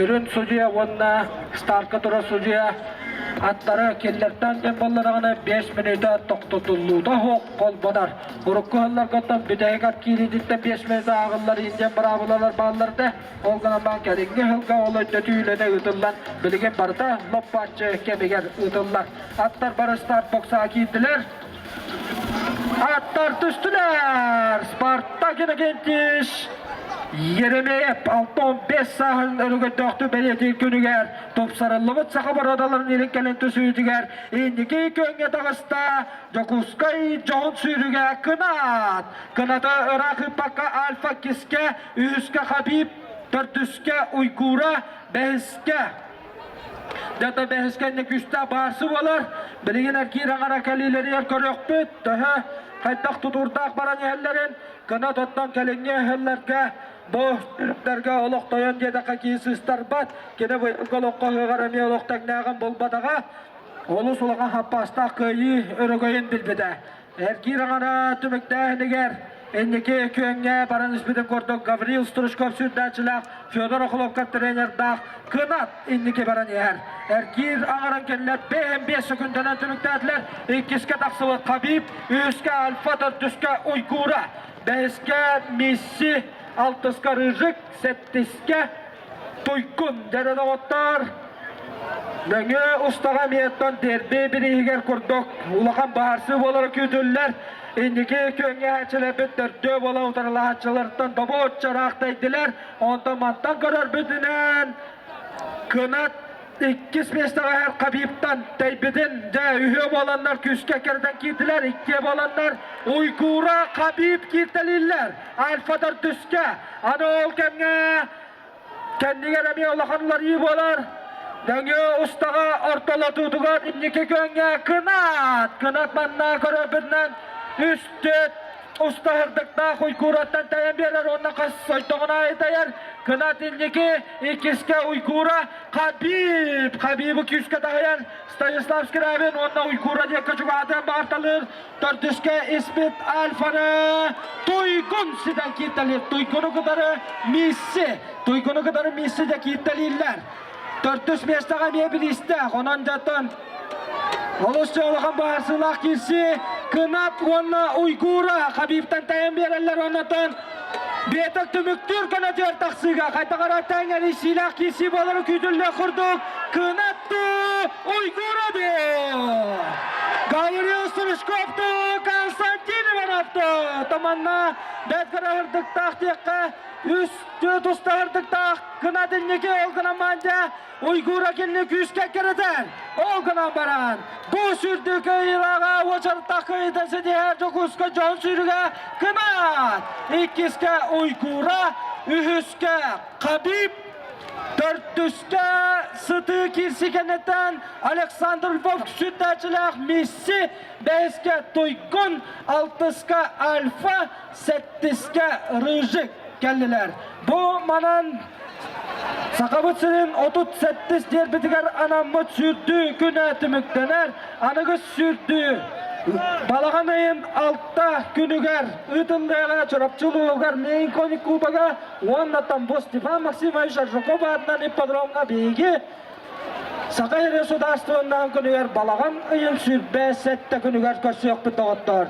Сүрүн судьуйа уонна стартка турар судьуйа аттара кинилэртэн диэн буоллаҕына 5 мүнүүтэ тохтотуллуута суох холбонор. Урукку сылларгаттан бүтэһик ат киириититтэн 5 мүнүүтэ ааҕыллар индиан быраабылалар бааллар да, ол гынан баран кэлиҥҥи сылга ол өйдөтүү үлэтэ ыытыллан, билигин барыта лоп-бааччы кэмигэр ыытыллар. Аттар бары старт боксаҕа киирдилэр. Аттар түстүлэр! Спартак Иннокентьевич Еремеев 65 сааһын өрөгөйдөөхтүк бэлиэтиир күнүгэр тупсарыллыбыт саха боруодаларын илин кэлин түсүүтүгэр инники күөҥҥэ таҕыста Дьокуускай дьоһун сүүрүгэ Кынат! Кынаты ыраах ыыппакка Альфа Кискэ, үһүскэ Хабиб, төрдүскэ Уйгура, бэһискэ Дьэ, бэһискэннэ күүстээх баарсы буолар. Билигин эргиир аҥара кэлиилэригэр көрүөхпүт. Төһө хайдах тутуурдаах баран иһэллэрин, кынат оттон кэлиҥҥи иһэллэргэ бу түрктэргэ олох тойон диэтэххэ киһи сыыстарбат. Кини быйылгы олоххо ыһыаҕар эмиэ олох тэҥнээҕин булбатаҕа. Олус улахан хаппаастаах кыайыы өрөгөйүн билбитэ. Эргиир аҥара түмүктээһинигэр инники күөҥҥэ баран испитин курдук Гаврил Стручков сүүрдээччилээх Федор Охлопков тренердаах Кынат инники баран иһэр. Эргиир аҥаран кэллэр 5 секундынан түмүктээтилэр. Иккискэ тахсыбыт Хабиб, үһүскэ Альфа, төрдүскэ Уйгура, бэһискэ Мисси, алтыска Рыжик, сэттискэ Туйгун дьэ доҕоттоор, нөҥүө устаҕа эмиэттэн дерби бирииһигэр курдук улахан баһарсыы буолара күүтүллэр. Инники күөҥҥэһээччилэрбит төрдүө буола утарылаһааччылартан добуочча ыраахтайдылар. Онтон мантан көрөрбүтүнэн кынат иккис миэстэҕэ иһэр Хабибтан тэйбитин дьэ үһүө буоланнар күүскэ кэрдэн киирдилэр. Иккиэ буоланнар Уйгура Хабиб кииртэлииллэр. Альфа төрдүскэ. Аны ол кэмҥэ Кэннигэр эмиэ улахан уларыйыы буолар. Нөҥүө устаҕа ортолотуутугар инники күөҥҥэ Кынат! Кынат манна көрөрбүтүнэн үс-түөрт уста һырдыктаах уйгуураттан тэйэн биэрэр уонна хас сойдоҕун аайы тэйэр. Кынат инники иккискэ Уйгуура Хабиб! Хабибы күүскэ таһыйар Станислав Скрябин уонна Уйгуура диэккэ чугаһатыан баҕарталыыр. Төрдүскэ испит Альфаны Туйгун ситэн кииртэлиир. Туйгуну кытары Мисси. Туйгуну кытары Мисси дьэ кииртэлииллэр. Төрдүс миэстэҕэ эмиэ билиистээх. Онон дьоттон олус улахан быһаарсыылаах киирсии. Кынат уонна Уйгура Хабибтан тэйэн биэрэллэр. Оннотон Биэтек түмүктүүр көнөтүөр тахсыыга хайдах эрэ тэҥ эрийсиилээх киирсии буолара күүтүллүөх курдук Кынат Уйгура дуу Гаврил Стручков Константин Иванов Томанна бэрт кыраһырдыктаах диэххэ үс түөрт устаһырдыктаах Кынат инники ол гынан мандя Уйгура кинини күүскэ кэрэтэр. Ол гынан баран, бу сүрдүү кыайыылааҕа уочараттаах кыайыытын ситиһэр Дьокуускай дьон сүүрүгэ Кынат, иккискэ Уйгура, үһүскэ Хабиб, төрдүскэ сытыы киирсии кэнниттэн Александр Львов сүрдээччилээх Мисси, бэһискэ Туйгун, алтыска Альфа, сэттискэ Рыжик кэллилэр. Бу манан Сахабыт сирин 37 дербитигэр анаммыт сүүрдүү күнэ түмүктэнэр. Аныгыс сүүрдүү балаҕан ыйын 6 күнүгэр ыытыллыаҕа Чурапчы улууһугар Ленин Кубога уонна Тамбов Степан Максимович Аржаков аатынан ипподромҥа биһиги Саха сирин судаарыстыбаннаһын күнүгэр балаҕан ыйын 27 күнүгэр көрсүөхпүт доҕоттоор.